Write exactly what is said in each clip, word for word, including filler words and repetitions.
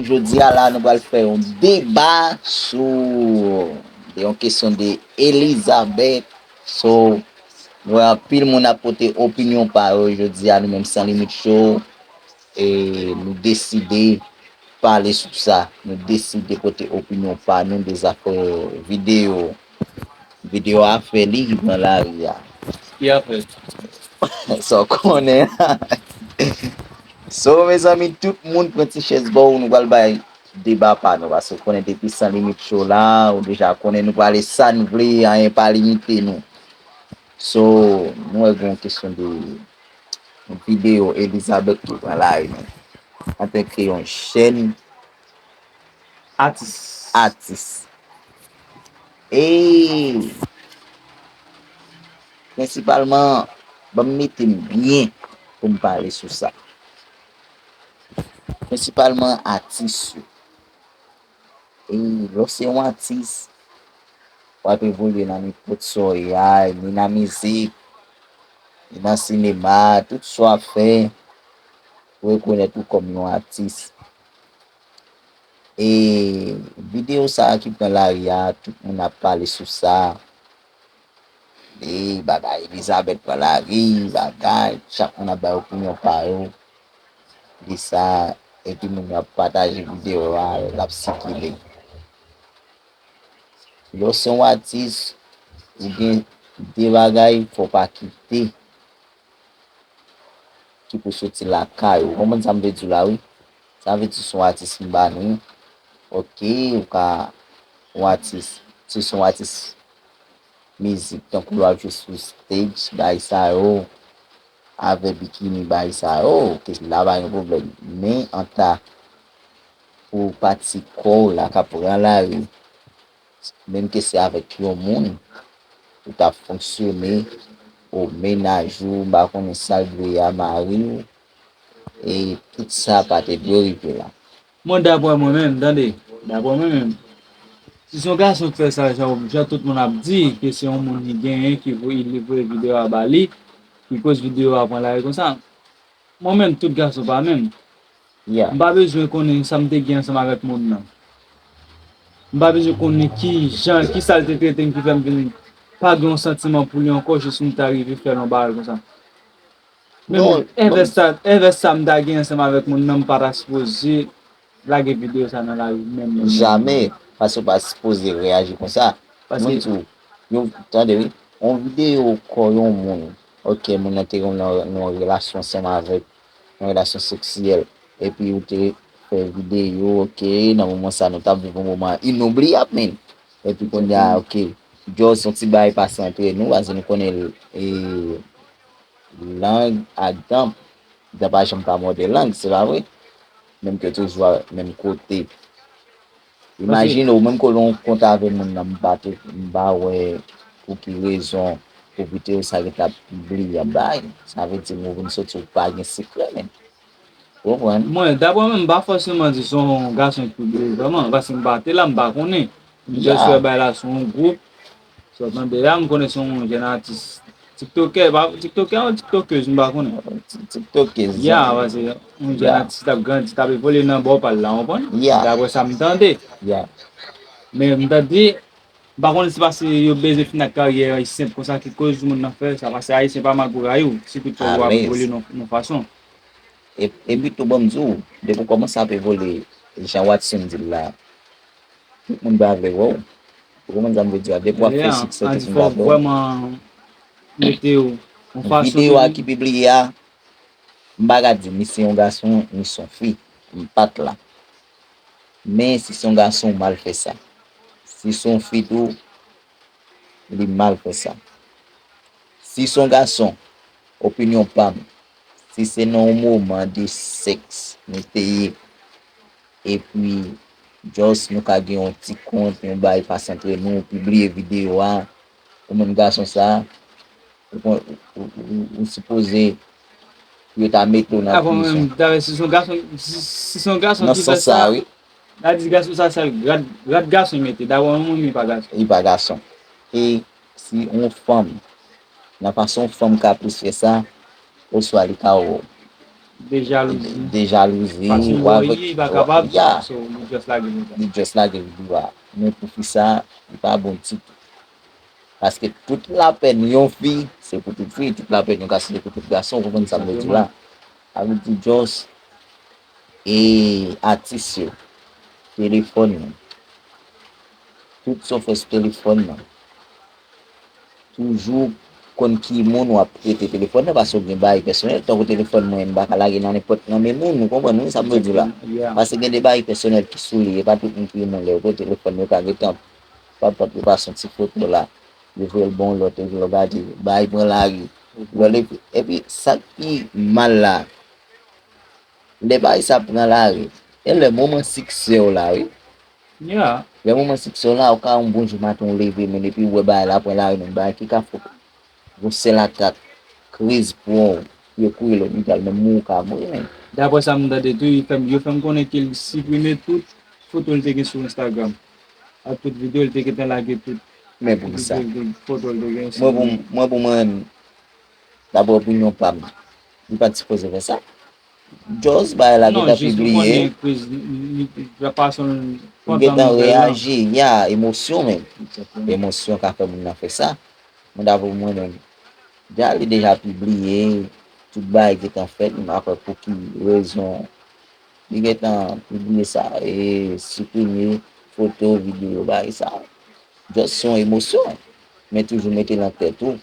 Jodi a la, nou pral fè yon deba sou de yon kesyon de Elizabeth. So, nou wè anpil moun ap pote opinyon pa yo jodi a, nou menm San Limit Show, e nou deside pale sou sa. Nou deside pote opinyon pa nou de zafè videyo. Videyo a fè li ki pran lari a. Ki afè? Sa w konnen. So, mezanmi, tout moun pran ti chèz bò w, nou pral bay deba pa nou, paske w konnen depi San Limit Show la, ou deja konnen nou prale sa n vle, anyen pa limite nou. So, nou wè gen yon kesyon de yon videyo Elizabeth ki pran lari, men. Antanke yon jèn Atis. Atis. E prensipalman, ban m mete m byen pou m pale sou sa. Prensipalman atis yo. E lè w se yon atis, w ap evolye nan nenpòt sa w ye a, ni nan mizik, ni nan sinema, tout sa w ap fè, yo rekonèt ou kòm yon atis. E videyo sa a ki pran lari a, tout moun ap pale sou sa. E bagay, Elizabeth pran lari, bagay, chak moun ap bay opinyon pa yo de sa, epi moun yo ap pataje videyo a, l ap sikile. Lè w se yon atis, ou gen de bagay fò w pa kite ki pou soti lakay ou. Ou konprann sa m vle di w la, wi? Sa vle di se yon atis m ba nou. Ok, ou ka yon atis, si se yon atis mizik, tankou lè w ap jwe sou stage, bagay sa yo, avè bikini, bagay sa yo, ok, la pa gen pwoblèm. Men anta pou pati kò w la k ap pran lari, menm ke se avèk yon moun, ou t ap fonksyone, ou mennaj ou, m pa konnen sa l dwe a, mari w, e tout sa pa te dwe rive la. Mwen, daprè mwen menm, tande, daprè mwen menm, si se yon gason k fè sa, jan, jan tout moun ap di, ke se yon moun li genyen, ki voye, li voye videyo a ba li, ki koz videyo a pran lari konsa, mwen menm, tout gason pa menm. Yeah. M pa bezwen konnen sa m te gen ansanm avèk moun nan. M pa bezwen konnen ki jan, ki sa l te trete m ki fè m vin pa gen yon santiman pou li ankò, jis m ta rive fè l yon bagay konsa. Men non, bon, envès sa, envès sa m ta gen ansanm avèk moun nan, m pa ta sipoze lage videyo sa nan lari menm, menm, menm. Jamè, paske w pa sipoze reyaji konsa. Paske mwen di w, yon, tande wi, yon videyo kò yon moun, ok, moun nan te nan, nan yon relasyon ansanm avèk, yon relasyon seksyèl, epi ou te fè videyo, ok, nan moman sa nou t ap viv yon moman inoubliyab, men. Epi kounye a, ok, just yon ti bagay pase antre nou, paske nou konnen, e, lang ak dan, dan pa janm pa mòde lang, se pa vre? Menm ke toujou a menm kote. Imajine w, menm ke w nan yon kont avè moun nan, m pa te, m pa wè pou ki rezon, pou videyo sa gentan pibliye bay. Sa vle di nou vin soti, ou pa gen sekrè menm. Ou konprann? Mwen, daprè mwen, m pa fòseman di se yon gason ki pibliye vrèman, paske m pa te la, m pa konnen. M just wè bay la sou yon gwoup. Sa w tande la, m konnen se yon jèn atis. Tiktokè, pa, tiktokè ou tiktokèz, m pa konnen. Ti-, tiktokèz, ya, paske yon jèn atis t ap grandi, t ap evolye nan bò pa l la, w konprann? Ya. Daprè sa m tande. Ya. Men m ta di, m pa konnen si paske yo bezwen fin ak karyè senp konsa ki koz moun nan fè sa, paske Ayisyen pa mal pou rayi w, sitou ke w ap evolye nan, nan fason. E, epi tou, ban m di w, depi w kòmanse ap evolye, jan Watson di l la, tout moun pa vle wè w. Ou konprann sa m vle di a? Depi w ap fè siksè, tout moun pa vle w. Vrèman mete w yon fason. Videyo a ki pibliye a, m pa ka di ni se yon gason, ni se yon fi. M pa t la. Men si se yon gason, w mal fè sa. Si se yon fi tou, li mal fè sa. Si se yon gason, opinyon pa m, si se nan yon moman de sèks nou te ye, epi just nou ka gen yon ti kont, yon bagay pase antre nou, ou pibliye videyo a, ou menm gason sa, ou, ou, ou, ou, ou sipoze pou yo ta mete w nan prizon. Menm, si se yon gason, si, si se yon gason ki fè sa, wi. Sa di gason sa sèl rad, rad gason mete. Dabò, yon moun li pa gason. Li pa gason. E si yon fanm, nan fason yon fanm ka plis fè sa, oswa li ka wè w. De jalouzi. De jalouzi. Paske Ou wè avèk li pa kapab. Ya. So, li just lage konsa. Li just lage li dwa. Men pou fi sa, li pa bon ditou. Paske tout lapèn yon fi, se pou tout fi, tout lapèn yon gason, se pou tout gason, ou konprann sa m vle di la. Sa vle di just e atis yo, telefòn nan. Tout sa w fè sou telefòn nan. Toujou konn ki moun w ap prete telefòn nan, paske w gen bagay pèsonèl, tankou telefòn mwen, m pa ka lage nan nenpòt nan men moun, ou konprann wi sa m vle di la. Yeah. Paske gen de bagay pèsonèl ki sou li, e pa tout moun ki renmen lè yo pran telefòn yo ka gentan, pa pòt yo pa soti foto la, yo voye l bon lòt, yo di yo gade, bagay pran lari. Lè l epi, epi sa k pi mal la, lè bagay sa pran lari, e lè moman siksè w la wi. Yeah. Lè moman siksè w la, ou ka yon bon jou maten w leve, men depi w wè bagay la pran lari, menm bagay ki ka fè w yon sèl atak, kriz pran w, yo kouri lopital, menm ou ka mouri menm. Daprè sa m tande tou, yo fè m, yo fè m konnen ke l siprime tout foto l te gen sou Instagram. Ak tout videyo l te gentan lage tout. Men poukisa? Foto l te gen Mwen pou mwen, pou mwen, daprè opinyon pa m, li pa t sipoze fè sa. Just bagay la Non, gentan jis pou pibliye. Konnen kriz, li, li, li, la fason Li gentan nouvèl la. Reyaji, ya, emosyon menm. Exactement. Emosyon ka fè moun nan fè sa. Men daprè mwen menm, deja li deja pibliye, tout bagay gentan fèt, m pa kwè pou ki rezon li gentan pibliye sa, e siprime foto, videyo, bagay sa. Just se yon emosyon. Men toujou mete nan tèt ou,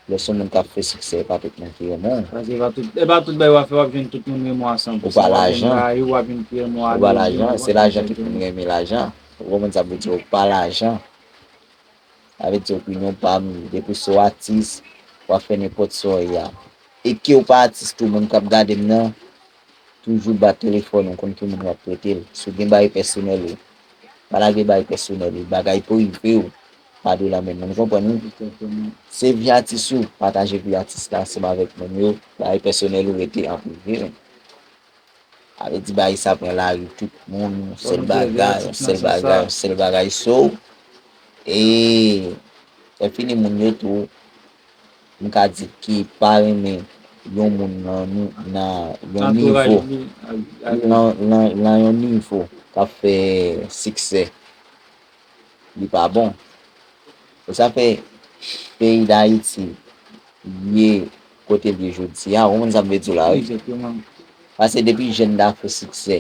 lè se yon moun k ap fè siksè, e pa tout moun ki renmen w. Paske e pa tout, e pa tout bagay w ap fè, w ap jwenn tout moun renmen w a san pou Ou pa san. W ap lajan. Jwenn gari, w ap jwenn ki renmen w Ou ale, pa w ap lajan, jwenn se lajan ki pou renmen lajan. Ou konprann sa m vle di, ou pa lajan. Sa vle di opinyon pa m, depi se w atis, w ap fè nenpòt sa w ye a. E ke w pa atis tou, moun k ap gade m nan, toujou bat telefòn ou, konn ki moun w ap prete l. Si w gen bagay pèsonèl ou, pa lage bagay pèsonèl ou, bagay prive w, pa dwe nan men moun, ou konprann wi? Exactement. Se vi atis ou, pataje vi atis la ansanm avèk moun yo, bagay pèsonèl ou rete an prive. Sa vle di bagay sa pran lari tout moun, yon sèl bagay, yon sèl bagay, yon sèl bagay, so, e, e fini moun yo tou, m ka di ki pa renmen yon moun nan, nan yon nivo, Antouraj li, ak, ak nan, nan, nan yon nivo k ap fè siksè, li pa bon. E sa fè peyi Dayiti ye kote l ye jodi a, ou konprann sa m vle di w la, wi. Exactement. Paske depi jèn ta fè siksè,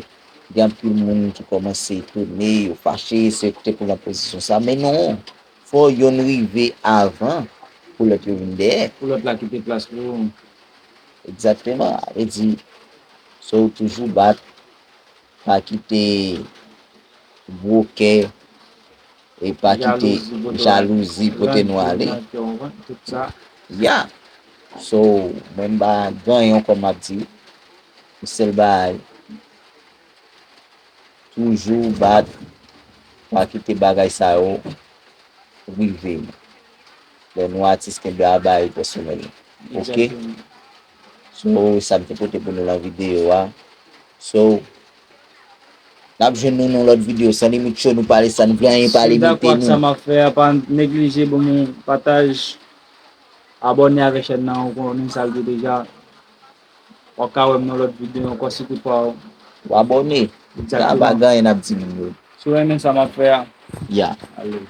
gen anpil moun ki kòmanse etone, yo fache, se te pou nan pozisyon sa. Men non, fò yonn rive avan pou lòt yo vin dèyè. Pou lòt la kite plas pou ou. Egzakteman. Sa vle di, so w toujou bat, pa kite gwo kè, e pa kite jalouzi pote nou ale. Tout sa. Ya. So, mwen m pa gen anyen ankò m ap di. Yon sèl bagay, toujou bat, pa kite bagay sa yo rive nou. Lè nou atis, kenbe a bagay pèsonèl. Oke? Exactement. So, sa m te pote pou nou nan videyo a. So, n ap jwenn nou nan lòt videyo. San limit show, nou pale sa nou vle, anyen pa limite nou. Si w dakò ak sa m ap fè a, pa neglije ban m yon pataj, abòne avèk chèn nan, ou konnen sa l ye deja. W ap ka wè m nan lòt videyo ankò si tout fwa w. Ou abòne. Sa pa gen anyen n ap di moun yo. Si w renmen sa m ap fè a, Ya. ale.